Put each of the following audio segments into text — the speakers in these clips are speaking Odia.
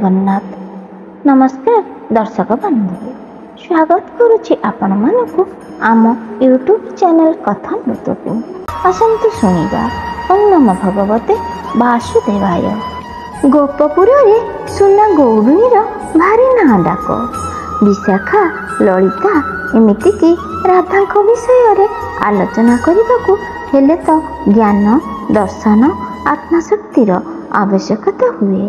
ଜଗନ୍ନାଥ। ନମସ୍କାର ଦର୍ଶକ ବନ୍ଧୁ, ସ୍ୱାଗତ କରୁଛି ଆପଣମାନଙ୍କୁ ଆମ ୟୁଟ୍ୟୁବ୍ ଚ୍ୟାନେଲ୍ କଥାମୃତକୁ। ଆସନ୍ତୁ ଶୁଣିବା ଓଁ ନମୋ ଭଗବତେ ବାସୁଦେବାୟ। ଗୋପପୁରରେ ସୁନା ଗଉଡ଼ୁଣୀର ଭାରି ନାଁ ଡାକ। ବିଶାଖା, ଲଳିତା, ଏମିତିକି ରାଧାଙ୍କ ବିଷୟରେ ଆଲୋଚନା କରିବାକୁ ହେଲେ ତ ଜ୍ଞାନ, ଦର୍ଶନ, ଆତ୍ମଶକ୍ତିର ଆବଶ୍ୟକତା ହୁଏ,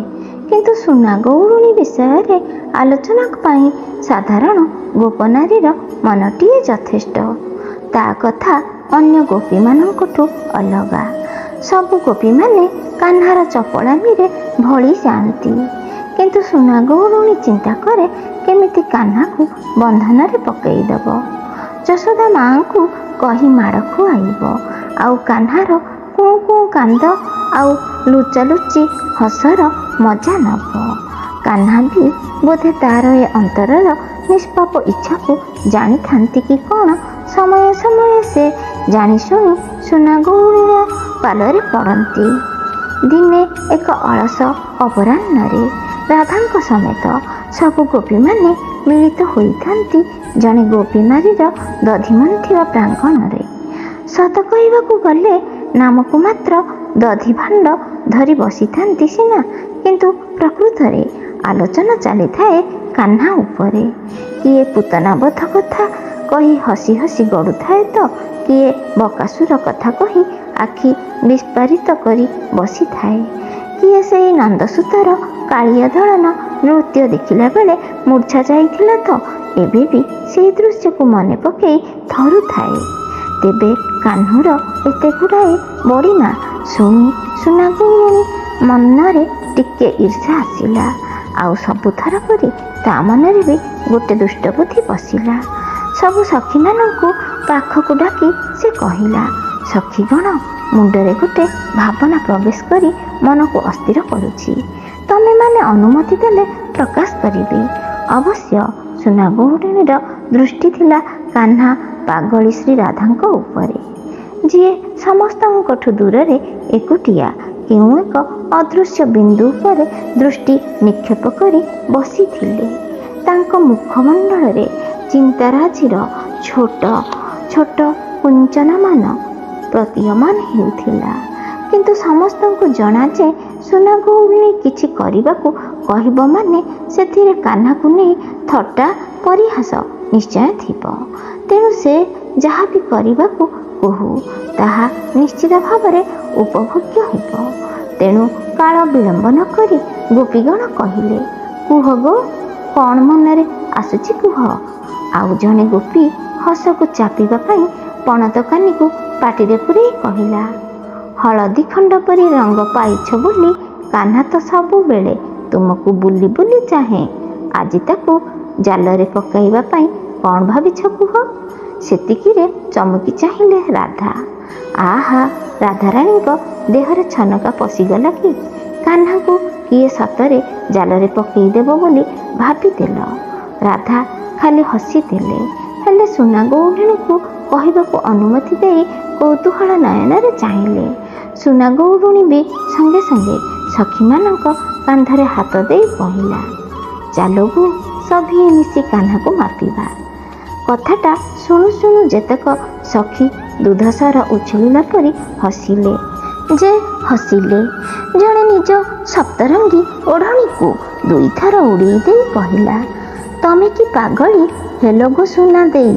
କିନ୍ତୁ ସୁନା ଗଉଡ଼ୁଣୀ ବିଷୟରେ ଆଲୋଚନା ପାଇଁ ସାଧାରଣ ଗୋପନାରୀର ମନଟିଏ ଯଥେଷ୍ଟ। ତା କଥା ଅନ୍ୟ ଗୋପୀମାନଙ୍କଠୁ ଅଲଗା। ସବୁ ଗୋପୀମାନେ କାହ୍ନାର ଚପଳାମିରେ ଭଳି ଯାଆନ୍ତି, କିନ୍ତୁ ସୁନା ଗଉଡ଼ୁଣୀ ଚିନ୍ତା କରେ କେମିତି କାହ୍ନାକୁ ବନ୍ଧନରେ ପକେଇଦବ, ଯଶୋଦା ମାଆଙ୍କୁ କହି ମାଡ଼ ଖୁଆଇବ, ଆଉ କାହ୍ନାର କୁଁ କୁଁ କାନ୍ଦ ଆଉ ଲୁଚାଲୁଚି ହସର ମଜା ନବ। କାହ୍ନା ବି ବୋଧେ ତାର ଏ ଅନ୍ତରର ନିଷ୍ପାପ ଇଚ୍ଛାକୁ ଜାଣିଥାନ୍ତି କି କ'ଣ, ସମୟ ସମୟେ ସେ ଜାଣିଶୁଣି ସୁନା ଗଉଡ଼ୁଣୀର ପାଲରେ ପଡ଼ନ୍ତି। ଦିନେ ଏକ ଅଳସ ଅପରାହ୍ନରେ ରାଧାଙ୍କ ସମେତ ସବୁ ଗୋପୀମାନେ ମିଳିତ ହୋଇଥାନ୍ତି ଜଣେ ଗୋପୀନାରୀର ଦଧିମନ୍ଥିବା ପ୍ରାଙ୍ଗଣରେ। ସତ କହିବାକୁ ଗଲେ ନାମକୁ ମାତ୍ର ଦଧିଭାଣ୍ଡ ଧରି ବସିଥାନ୍ତି ସିନା, କିନ୍ତୁ ପ୍ରକୃତରେ ଆଲୋଚନା ଚାଲିଥାଏ କାହ୍ନା ଉପରେ। କିଏ ପୁତନାବଧ କଥା କହି ହସି ହସି ଗଡ଼ୁଥାଏ ତ କିଏ ବକାସୁର କଥା କହି ଆଖି ବିସ୍ଫାରିତ କରି ବସିଥାଏ। କିଏ ସେଇ ନନ୍ଦସୂତର କାଳିଆ ଦଳନ ନୃତ୍ୟ ଦେଖିଲା ବେଳେ ମୂର୍ଚ୍ଛା ଯାଇଥିଲା ତ ଏବେ ବି ସେଇ ଦୃଶ୍ୟକୁ ମନେ ପକେଇ ଥରୁଥାଏ। ତେବେ କାହ୍ନୁର ଏତେ ଗୁଡ଼ାଏ ବଡ଼ିମା ଶୁଣି ସୁନା ଗଉଡ଼ୁଣୀ ମନରେ ଟିକେ ଈର୍ଷା ଆସିଲା। ଆଉ ସବୁଥର ପରି ତା ମନରେ ବି ଗୋଟେ ଦୁଷ୍ଟବୁଦ୍ଧି ପଶିଲା। ସବୁ ସଖୀମାନଙ୍କୁ ପାଖକୁ ଡାକି ସେ କହିଲା, ସଖୀଗଣ, ମୁଣ୍ଡରେ ଗୋଟେ ଭାବନା ପ୍ରବେଶ କରି ମନକୁ ଅସ୍ଥିର କରୁଛି। ତମେମାନେ ଅନୁମତି ଦେଲେ ପ୍ରକାଶ କରିବି। ଅବଶ୍ୟ ସୁନା ଗଉଡ଼ୁଣୀର ଦୃଷ୍ଟି ଥିଲା କାହ୍ନା ପାଗଳୀ ଶ୍ରୀ ରାଧାଙ୍କ ଉପରେ, ଯିଏ ସମସ୍ତଙ୍କଠୁ ଦୂରରେ ଏକୁଟିଆ କେଉଁ ଏକ ଅଦୃଶ୍ୟ ବିନ୍ଦୁ ଉପରେ ଦୃଷ୍ଟି ନିକ୍ଷେପ କରି ବସିଥିଲେ। ତାଙ୍କ ମୁଖମଣ୍ଡଳରେ ଚିନ୍ତାରାଜିର ଛୋଟ ଛୋଟ କୁଞ୍ଚନମାନ ପ୍ରତୀୟମାନ ହେଉଥିଲା। କିନ୍ତୁ ସମସ୍ତଙ୍କୁ ଜଣା ଯେ ସୁନା ଗଉଡ଼ୁଣୀ କିଛି କରିବାକୁ କହିବ ମାନେ ସେଥିରେ କାହ୍ନାକୁ ନେଇ ଥଟ୍ଟା ପରିହାସ ନିଶ୍ଚୟ ଥିବ। ତେଣୁ ସେ ଯାହା ବି କରିବାକୁ କହୁ ତାହା ନିଶ୍ଚିତ ଭାବରେ ଉପଭୋଗ୍ୟ ହେବ। ତେଣୁ କାଳ ବିଳମ୍ବ ନ କରି ଗୋପୀଗଣ କହିଲେ, କୁହ ଗୋ, କ'ଣ ମନରେ ଆସୁଛି କୁହ। ଆଉ ଜଣେ ଗୋପୀ ହସକୁ ଚାପିବା ପାଇଁ ପଣତ କାନିକୁ ପାଟିରେ ପୂରେଇ କହିଲା, ହଳଦୀ ଖଣ୍ଡ ପରି ରଙ୍ଗ ପାଇଛ ବୋଲି କାହ୍ନା ତ ସବୁବେଳେ ତୁମକୁ ବୁଲି ବୁଲି ଚାହେଁ। ଆଜି ତାକୁ ଜାଲରେ ପକାଇବା ପାଇଁ କ'ଣ ଭାବିଛ କୁହ। ସେତିକିରେ ଚମକି ଚାହିଁଲେ ରାଧା। ଆହା, ରାଧାରାଣୀଙ୍କ ଦେହରେ ଛନକା ପଶିଗଲା କି? କାହ୍ନାକୁ କିଏ ସତରେ ଜାଲରେ ପକେଇଦେବ ବୋଲି ଭାବିଦେଲ? ରାଧା ଖାଲି ହସିଦେଲେ। ହେଲେ ସୁନା ଗଉଡ଼ୁଣୀକୁ କହିବାକୁ ଅନୁମତି ଦେଇ କୌତୂହଳ ନୟନରେ ଚାହିଁଲେ। ସୁନା ଗଉଡ଼ୁଣୀ ବି ସଙ୍ଗେ ସଙ୍ଗେ ସଖୀମାନଙ୍କ କାନ୍ଧରେ ହାତ ଦେଇ କହିଲା, ଚାଲ ଗୋ, ସଭିଏଁ ମିଶି କାହ୍ନାକୁ ମାପିବା। କଥାଟା ଶୁଣୁ ଶୁଣୁ ଯେତେକ ସଖୀ ଦୁଧସର ଉଛୁଳିଲା ପରି ହସିଲେ ଯେ ହସିଲେ। ଜଣେ ନିଜ ସପ୍ତରଙ୍ଗୀ ଓଢ଼ଣୀକୁ ଦୁଇଥର ଉଡ଼େଇ ଦେଇ କହିଲା, ତମେ କି ପାଗଳୀ ହେଲ ଗୋ ସୁନା ଦେଇ?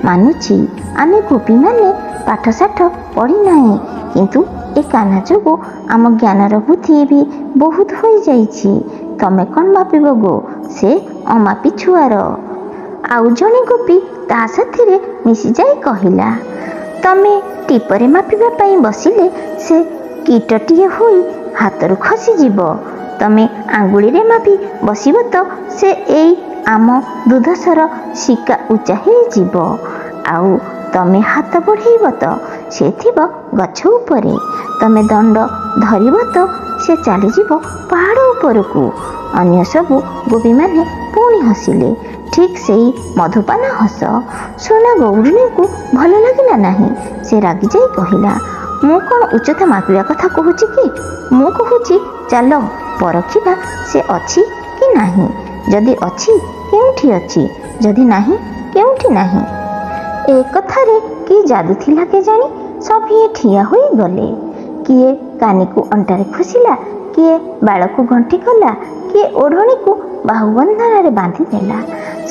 ମାନୁଛି ଆମେ ଗୋପୀମାନେ ପାଠଶାଠ ପଢ଼ିନାହେଁ, କିନ୍ତୁ ଏ କାହ୍ନା ଯୋଗୁଁ ଆମ ଜ୍ଞାନର ବୁଦ୍ଧି ବି ବହୁତ ହୋଇଯାଇଛି। ତମେ କ'ଣ ମାପିବ ଗୋ ସେ ଅମାପି ଛୁଆର? ଆଉ ଜଣେ ଗୋପୀ ତା ସାଥିରେ ମିଶିଯାଇ କହିଲା, ତମେ ଟିପରେ ମାପିବା ପାଇଁ ବସିଲେ ସେ କୀଟଟିଏ ହୋଇ ହାତରୁ ଖସିଯିବ। ତମେ ଆଙ୍ଗୁଳିରେ ମାପି ବସିବ ତ ସେ ଏଇ ଆମ ଦୁଧସର ଶିକା ଉଚ୍ଚା ହେଇଯିବ। ଆଉ ତମେ ହାତ ବଢ଼େଇବ ତ ସେ ଥିବ ଗଛ ଉପରେ। ତମେ ଦଣ୍ଡ ଧରିବ ତ ସେ ଚାଲିଯିବ ପାହାଡ଼ ଉପରକୁ। ଅନ୍ୟ ସବୁ ଗୋପୀମାନେ ପୁଣି ହସିଲେ, ଠିକ୍ ସେଇ ମଧୁପାନ ହସ। ସୁନା ଗଉଡ଼ୁଣୀଙ୍କୁ ଭଲ ଲାଗିଲା ନାହିଁ। ସେ ରାଗିଯାଇ କହିଲା, ମୁଁ କ'ଣ ଉଚ୍ଚତା ମାପିବା କଥା କହୁଛି କି? ମୁଁ କହୁଛି ଚାଲ ପରଖିବା ସେ ଅଛି କି ନାହିଁ? ଯଦି ଅଛି କେଉଁଠି ଅଛି? ଯଦି ନାହିଁ କେଉଁଠି ନାହିଁ? ଏ କଥାରେ କି ଯାଦୁ ଥିଲା କେଜାଣି, ସଭିଏଁ ଠିଆ ହୋଇଗଲେ। କିଏ କାନିକୁ ଅଣ୍ଟାରେ ଖୋସିଲା, କିଏ ବାଳକୁ ଗଣ୍ଠି କଲା, କିଏ ଓଢ଼ଣୀକୁ ବାହୁବନ୍ଧନରେ ବାନ୍ଧିଦେଲା।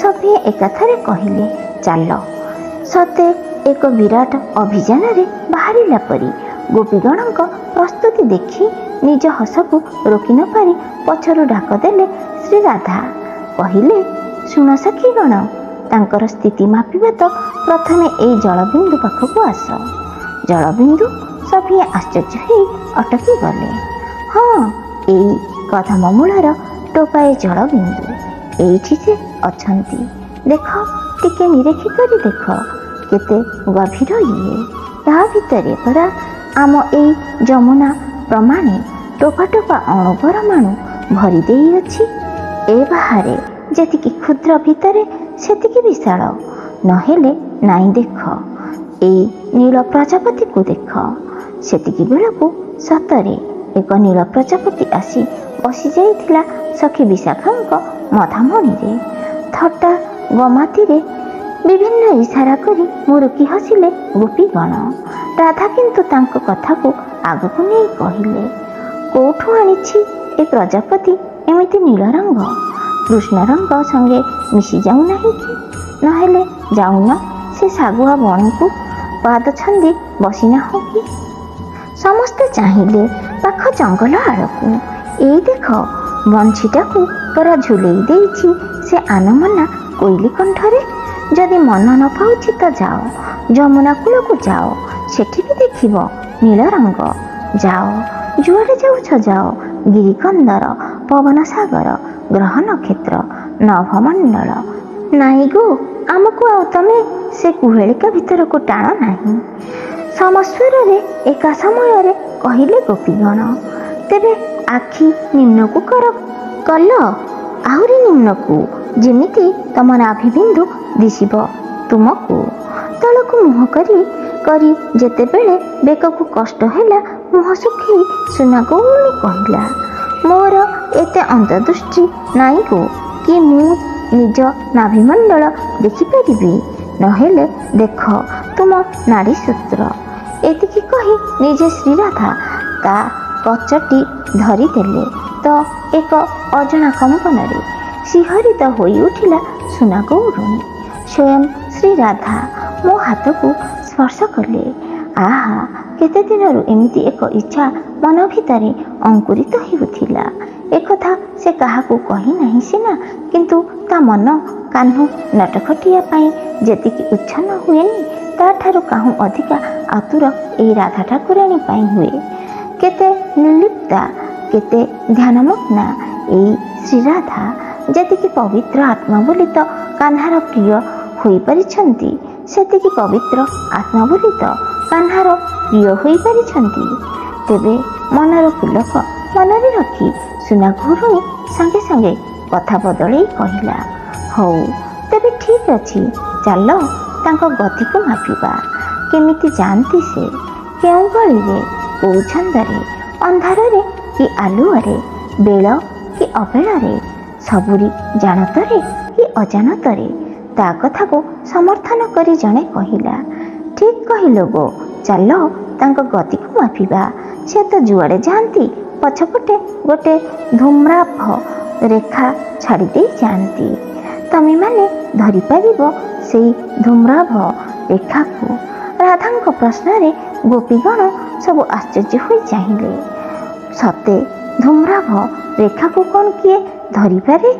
ସଭିଏଁ ଏକାଥରେ କହିଲେ, ଚାଲ। ସତେ ଏକ ବିରାଟ ଅଭିଯାନରେ ବାହାରିଲା ପରି ଗୋପୀଗଣଙ୍କ ପ୍ରସ୍ତୁତି ଦେଖି ନିଜ ହସକୁ ରୋକି ନ ପାରି ପଛରୁ ଡାକ ଦେଲେ ଶ୍ରୀରାଧା। କହିଲେ, ଶୁଣ ସଖୀଗଣ, ତାଙ୍କର ସ୍ଥିତି ମାପିବା ତ ପ୍ରଥମେ ଏଇ ଜଳବିନ୍ଦୁ ପାଖକୁ ଆସ। ଜଳବିନ୍ଦୁ? ସଭିଏଁ ଆଶ୍ଚର୍ଯ୍ୟ ହେଇ ଅଟକି ଗଲେ। ହଁ, ଏଇ କଦମ ମୂଳର ଟୋପାଏ ଜଳବିନ୍ଦୁ। ଏଇଠି ସେ ଅଛନ୍ତି। ଦେଖ, ଟିକେ ନିରେଖି କରି ଦେଖ, କେତେ ଗଭୀର ଇଏ। ତା ଭିତରେ ପରା ଆମ ଏଇ ଯମୁନା ପ୍ରମାଣେ ଟୋପା ଟୋପା ଅଣୁ ପରମାଣୁ ଭରି ଦେଇଅଛି। ଏ ବାହାରେ ଯେତିକି କ୍ଷୁଦ୍ର, ଭିତରେ ସେତିକି ବିଶାଳ। ନହେଲେ ନାଇଁ, ଦେଖ, ଏଇ ନୀଳ ପ୍ରଜାପତିକୁ ଦେଖ। ସେତିକି ବେଳକୁ ସତରେ ଏକ ନୀଳ ପ୍ରଜାପତି ଆସି ବସିଯାଇଥିଲା ସଖୀ ବିଶାଖାଙ୍କ ମଥାମଣିରେ। ଥଟ୍ଟା ଗମାତିରେ ବିଭିନ୍ନ ଇସାରା କରି ମୁରୁକି ହସିଲେ ଗୋପୀଗଣ। ରାଧା କିନ୍ତୁ ତାଙ୍କ କଥାକୁ ଆଗକୁ ନେଇ କହିଲେ, କୋଉଠୁ ଆଣିଛି ଏ ପ୍ରଜାପତି ଏମିତି ନୀଳ ରଙ୍ଗ? କୃଷ୍ଣ ରଙ୍ଗ ସଙ୍ଗେ ମିଶି ଯାଉନାହିଁ କି? ନହେଲେ ଯାଉନ ସେ ଶାଗୁଆ ବଣକୁ, ପାଦ ଛନ୍ଦି ବସିନାହଁ କି? ସମସ୍ତେ ଚାହିଁଲେ ପାଖ ଜଙ୍ଗଲ ଆଡ଼କୁ। ଏଇ ଦେଖ, ବଂଶୀଟାକୁ ପରା ଝୁଲେଇ ଦେଇଛି ସେ ଆନମନା କୋଇଲି କଣ୍ଠରେ। ଯଦି ମନ ନ ପାଉଛି ତ ଯାଅ, ଯମୁନା କୂଳକୁ ଯାଅ, ସେଠି ବି ଦେଖିବ ନୀଳ ରଙ୍ଗ। ଯାଅ, ଯୁଆଡ଼େ ଯାଉଛ ଯାଅ, ଗିରିକନ୍ଦର, ପବନ ସାଗର, ଗ୍ରହ ନକ୍ଷତ୍ର, ନଭମଣ୍ଡଳ। ନାଇଁ ଗୋ, ଆମକୁ ଆଉ ତମେ ସେ କୁହେଳିକା ଭିତରକୁ ଟାଣ ନାହିଁ। ସମସ୍ୱରରେ ଏକା ସମୟରେ କହିଲେ ଗୋପୀଗଣ। ତେବେ ଆଖି ନିମ୍ନକୁ କର, କଲ ଆହୁରି ନିମ୍ନକୁ, ଯେମିତି ତମ ନାଭିବିନ୍ଦୁ ଦିଶିବ ତୁମକୁ। ତଳକୁ ମୁହଁ କରି କରି ଯେତେବେଳେ ବେକକୁ କଷ୍ଟ ହେଲା, ମୁହଁ ଶୁଖେଇ ସୁନା ଗଉଡ଼ୁଣୀ କହିଲା, ମୋର ଏତେ ଅନ୍ତର୍ଦୃଷ୍ଟି ନାଇଁ ଗୋ କି ମୁଁ ନିଜ ନାଭିମଣ୍ଡଳ ଦେଖିପାରିବି। ନହେଲେ ଦେଖ ତୁମ ନାଡ଼ୀ ସୂତ୍ର। ଏତିକି କହି ନିଜେ ଶ୍ରୀରାଧା ତା କଚଟି ଧରିଦେଲେ ତ ଏକ ଅଜଣା କମ୍ପନରେ ଶିହରିତ ହୋଇଉଠିଲା ସୁନା ଗଉଡ଼ୁଣୀ। ସ୍ୱୟଂ ଶ୍ରୀରାଧା ମୋ ହାତକୁ ସ୍ପର୍ଶ କଲେ। ଆହା, କେତେ ଦିନରୁ ଏମିତି ଏକ ଇଚ୍ଛା ମନ ଭିତରେ ଅଙ୍କୁରିତ ହେଉଥିଲା। ଏକଥା ସେ କାହାକୁ କହିନାହିଁ ସିନା, କିନ୍ତୁ ତା ମନ କାହ୍ନୁ ନଟଖଟିଆ ପାଇଁ ଯେତିକି ଉଚ୍ଛନ୍ନ ହୁଏନି, ତାଠାରୁ କାହୁଁ ଅଧିକା ଆତୁର ଏଇ ରାଧା ଠାକୁରାଣୀ ପାଇଁ ହୁଏ। କେତେ ନିର୍ଲିପ୍ତା, କେତେ ଧ୍ୟାନମଗ୍ନା ଏଇ ଶ୍ରୀରାଧା। ଯେତିକି ପବିତ୍ର ଆତ୍ମା ବୋଲି ତ କାହ୍ନାର ପ୍ରିୟ ହୋଇପାରିଛନ୍ତି, ସେତିକି ପବିତ୍ର ଆତ୍ମା ବୋଲି ତ କାହ୍ନାର ପ୍ରିୟ ହୋଇପାରିଛନ୍ତି। ତେବେ ମନର ପୁଲକ ମନରେ ରଖି ସୁନା ଘୁରୁଣୀ ସାଙ୍ଗେ ସାଙ୍ଗେ କଥା ବଦଳେଇ କହିଲା, ହଉ ତେବେ ଠିକ୍ ଅଛି, ଚାଲ ତାଙ୍କ ଗତିକୁ ମାପିବା। କେମିତି ଯାଆନ୍ତି ସେ, କେଉଁ ଗଳିରେ, କୋଉ ଛନ୍ଦରେ, ଅନ୍ଧାରରେ କି ଆଲୁଅରେ, ବେଳ କି ଅବେଳରେ, ସବୁରି ଜାଣତରେ କି ଅଜାଣତରେ। ତା କଥାକୁ ସମର୍ଥନ କରି ଜଣେ କହିଲା, ଠିକ୍ କହିଲ ଗୋ, ଚାଲ ତାଙ୍କ ଗତିକୁ ମାପିବା। ସେ ତ ଯୁଆଡ଼େ ଯାଆନ୍ତି ପଛପଟେ ଗୋଟେ ଧୂମ୍ରାଭ ରେଖା ଛାଡ଼ିଦେଇ ଯାଆନ୍ତି। ତମେମାନେ ଧରିପାରିବ ସେଇ ଧୂମ୍ରାଭ ରେଖାକୁ? ରାଧାଙ୍କ ପ୍ରଶ୍ନରେ ଗୋପୀଗଣ ସବୁ ଆଶ୍ଚର୍ଯ୍ୟ ହୋଇ ଚାହିଁଲେ। ସତେ ଧୂମ୍ରାଭ ରେଖାକୁ କ'ଣ କିଏ ଧରିପାରେ?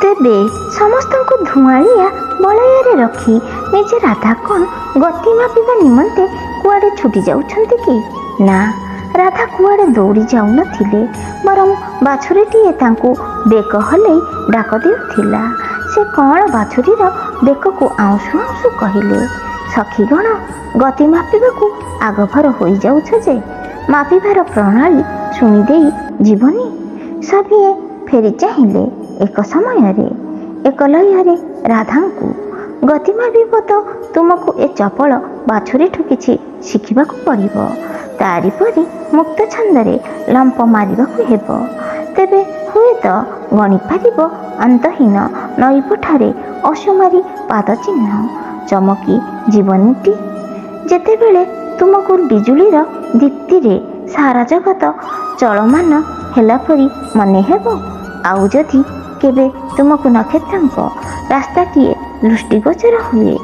ତେବେ ସମସ୍ତଙ୍କୁ ଧୂଆଁଳିଆ ବଳୟରେ ରଖି ନିଜେ ରାଧା କ'ଣ ଗତି ମାପିବା ନିମନ୍ତେ କୁଆଡ଼େ ଛୁଟି ଯାଉଛନ୍ତି କି? ନା, ରାଧା କୁଆଡ଼େ ଦୌଡ଼ି ଯାଉନଥିଲେ, ବରଂ ବାଛୁରୀଟିଏ ତାଙ୍କୁ ବେକ ହଲେଇ ଡାକ ଦେଉଥିଲା। ସେ କ'ଣ ବାଛୁରୀର ବେକକୁ ଆଉଁସୁ ଆଉଁସୁ କହିଲେ, ସଖୀଗଣ, ଗତି ମାପିବାକୁ ଆଗଭର ହୋଇଯାଉଛ ଯେ, ମାପିବାର ପ୍ରଣାଳୀ ଶୁଣିଦେଇ ଯିବନି? ସଭିଏଁ ଫେରି ଚାହିଁଲେ ଏକ ସମୟରେ, ଏକ ଲୟରେ ରାଧାଙ୍କୁ। ଗତି ମାପିବ ତ ତୁମକୁ ଏ ଚପଳ ବାଛୁରୀଠୁ କିଛି ଶିଖିବାକୁ ପଡ଼ିବ। ତାରି ପରି ମୁକ୍ତ ଛନ୍ଦରେ ଲମ୍ପ ମାରିବାକୁ ହେବ। ତେବେ ହୁଏତ ଗଣିପାରିବ ଅନ୍ତହୀନ ନଈପଠାରେ ଅସୁମାରୀ ପାଦଚିହ୍ନ। ଚମକି ଜୀବନୀଟି ଯେତେବେଳେ ତୁମକୁ ବିଜୁଳିର ଦୀପ୍ତିରେ ସାରା ଜଗତ ଚଳମାନ ହେଲା ପରି ମନେ ହେବ, ଆଉ ଯଦି କେବେ ତୁମକୁ ନକ୍ଷତ୍ରଙ୍କ ରାସ୍ତାଟିଏ ଦୃଷ୍ଟିଗୋଚର ହୁଏ,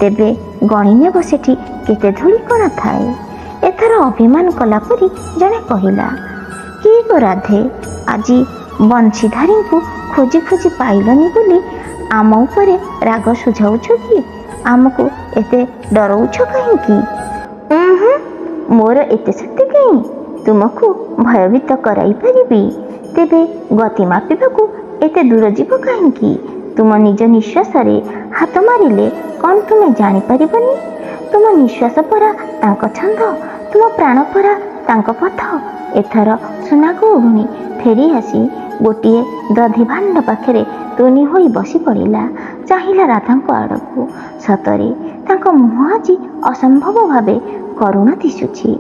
ତେବେ ଗଣିନେବ ସେଠି କେତେ ଧୂଳିକଣା ଥାଏ। ଏଥର ଅଭିମାନ କଲା ପରି ଜଣେ କହିଲା, କି ଗୋ ରାଧେ, ଆଜି ବଂଶୀଧାରୀଙ୍କୁ ଖୋଜି ଖୋଜି ପାଇଲନି ବୋଲି ଆମ ଉପରେ ରାଗ ସୁଝାଉଛ କି? ଆମକୁ ଏତେ ଡରଉଛ କାହିଁକି? ଉଁ, ମୋର ଏତେ ଶକ୍ତି କାହିଁ ତୁମକୁ ଭୟଭୀତ କରାଇ ପାରିବି? ତେବେ ଗତି ମାପିବାକୁ ଏତେ ଦୂର ଯିବ କାହିଁକି? ତୁମ ନିଜ ନିଶ୍ୱାସରେ ହାତ ମାରିଲେ କ'ଣ ତୁମେ ଜାଣିପାରିବନି? ତୁମ ନିଶ୍ୱାସ ପରା ତାଙ୍କ ଛନ୍ଦ, ତୁମ ପ୍ରାଣ ପରା ତାଙ୍କ ପଥ। ଏଥର ସୁନା ଗଉଡ଼ୁଣୀ ଫେରି ଆସି ଗୋଟିଏ ଦଧିଭାଣ୍ଡ ପାଖରେ ତୁନି ହୋଇ ବସି ପଡ଼ିଲା। ଚାହିଁଲା ରାଧାଙ୍କ ଆଡ଼କୁ। ସତରେ ତାଙ୍କ ମୁହଁ ଆଜି ଅସମ୍ଭବ ଭାବେ କରୁଣ ଦିଶୁଛି।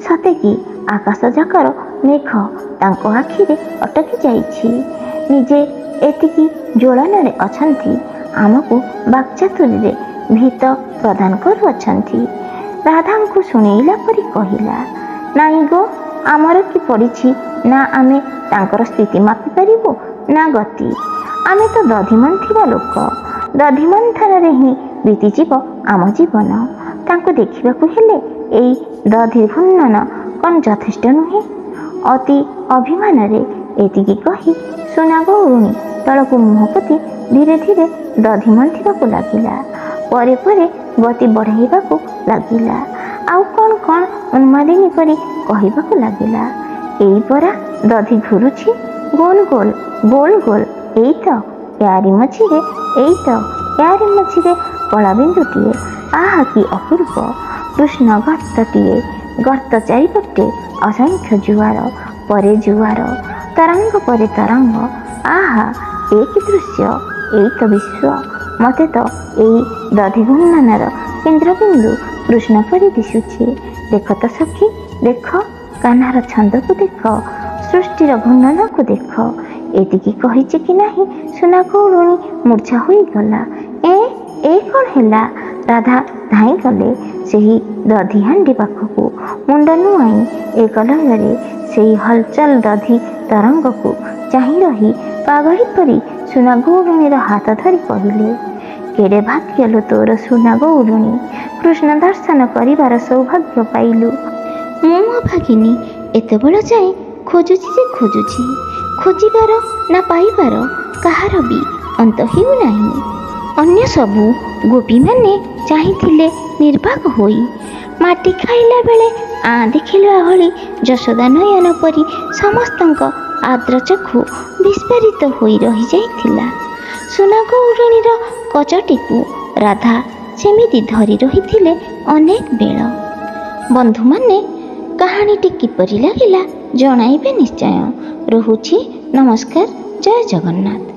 ସତେ କି ଆକାଶ ଯାକର ମେଘ ତାଙ୍କ ଆଖିରେ ଅଟକି ଯାଇଛି। ନିଜେ ଏତିକି ଜ୍ୱଳନରେ ଅଛନ୍ତି, ଆମକୁ ବାକ୍ଚାତୁରୀରେ ଭୀତ ପ୍ରଦାନ କରୁଅଛନ୍ତି। ରାଧାଙ୍କୁ ଶୁଣେଇଲା ପରି କହିଲା, ନାଇଁ ଗୋ, ଆମର କି ପଡ଼ିଛି? ନା ଆମେ ତାଙ୍କର ସ୍ଥିତି ମାପିପାରିବୁ ନା ଗତି। ଆମେ ତ ଦଧି ମନ୍ଥିବା ଲୋକ, ଦଧି ମନ୍ଥନରେ ହିଁ ବିତିଯିବ ଆମ ଜୀବନ। ତାଙ୍କୁ ଦେଖିବାକୁ ହେଲେ ଏଇ ଦଧି ଘୂର୍ଣ୍ଣନ କ'ଣ ଯଥେଷ୍ଟ ନୁହେଁ? ଅତି ଅଭିମାନରେ ଏତିକି କହି ସୁନା ଗଉଡ଼ୁଣୀ ତଳକୁ ମୁହଁ ପୋତି ଧୀରେ ଧୀରେ ଦଧି ମନ୍ଥିବାକୁ ଲାଗିଲା। ପରେ ପରେ ଗତି ବଢ଼ାଇବାକୁ ଲାଗିଲା। ଆଉ କ'ଣ କ'ଣ ଉନ୍ମାଦିନୀ ପରି କହିବାକୁ ଲାଗିଲା। ଏଇ ପରା ଦଧି ଘୁରୁଛି ଗୋଲ ଗୋଲ ଗୋଲ ଗୋଲ, ଏଇ ତ ୟାରି ମଝିରେ, ଏଇ ତ ୟାରି ମଝିରେ କଳାବିନ୍ଦୁଟିଏ। ଆହା କି ଅପୂର୍ବ କୃଷ୍ଣ ଗର୍ତ୍ତଟିଏ! ଗର୍ତ୍ତ ଚାରିପଟେ ଅସଂଖ୍ୟ ଜୁଆର ପରେ ଜୁଆର, ତରଙ୍ଗ ପରେ ତରଙ୍ଗ। ଆହା, ଏ କି ଦୃଶ୍ୟ! ଏଇ ତ ବିଶ୍ୱ। ମୋତେ ତ ଏଇ ଦଧିଘୂର୍ଣ୍ଣନର କେନ୍ଦ୍ରବିନ୍ଦୁ କୃଷ୍ଣ ପରି ଦିଶୁଛି। ଦେଖ ତ ସଖୀ, ଦେଖ, କାହ୍ନାର ଛନ୍ଦକୁ ଦେଖ, ସୃଷ୍ଟିର ଘୂର୍ଣ୍ଣନକୁ ଦେଖ। ଏତିକି କହିଛି କି ନାହିଁ, ସୁନା ଗଉଡ଼ୁଣୀ ମୂର୍ଚ୍ଛା ହୋଇଗଲା। ଏ ଏ କ'ଣ ହେଲା? ରାଧା ଧାଇଁଗଲେ ସେହି ଦଧିହାଣ୍ଡି ପାଖକୁ। ମୁଣ୍ଡ ନୁଆଇଁ ଏକ ଲୟରେ ସେହି ହଲଚଲ ଦଧି ତରଙ୍ଗକୁ ଚାହିଁ ରହି ପାଗଳୀ ପରି ସୁନା ଗଉଡ଼ୁଣୀର ହାତ ଧରି କହିଲେ, କେଡ଼େ ଭାଗ୍ୟ ଲୋ ତୋର ସୁନା ଗଉଡ଼ୁଣୀ, କୃଷ୍ଣ ଦର୍ଶନ କରିବାର ସୌଭାଗ୍ୟ ପାଇଲୁ। ମୁଁ ଅଭାଗିନୀ ଏତେବେଳ ଯାଏଁ ଖୋଜୁଛି ଯେ ଖୋଜୁଛି, ଖୋଜିବାର ନା ପାଇବାର କାହାର ବି ଅନ୍ତ ହେଉନାହିଁ। ଅନ୍ୟ ସବୁ ଗୋପୀମାନେ ଚାହିଁଥିଲେ ନିର୍ବାକ ହୋଇ। ମାଟି ଖାଇଲା ବେଳେ ଆଁ ଦେଖିଲା ଭଳି ଯଶୋଦା ନୟନ ପରି ସମସ୍ତଙ୍କ ଆର୍ଦ୍ର ଚକ୍ଷୁ ବିସ୍ଫାରିତ ହୋଇ ରହିଯାଇଥିଲା। ସୁନା ଗଉଡ଼ୁଣୀର କଚଟିକୁ ରାଧା ସେମିତି ଧରି ରହିଥିଲେ ଅନେକ ବେଳ। ବନ୍ଧୁମାନେ, କାହାଣୀଟି କିପରି ଲାଗିଲା ଜଣାଇବେ ନିଶ୍ଚୟ। ରହୁଛି, ନମସ୍କାର, ଜୟ ଜଗନ୍ନାଥ।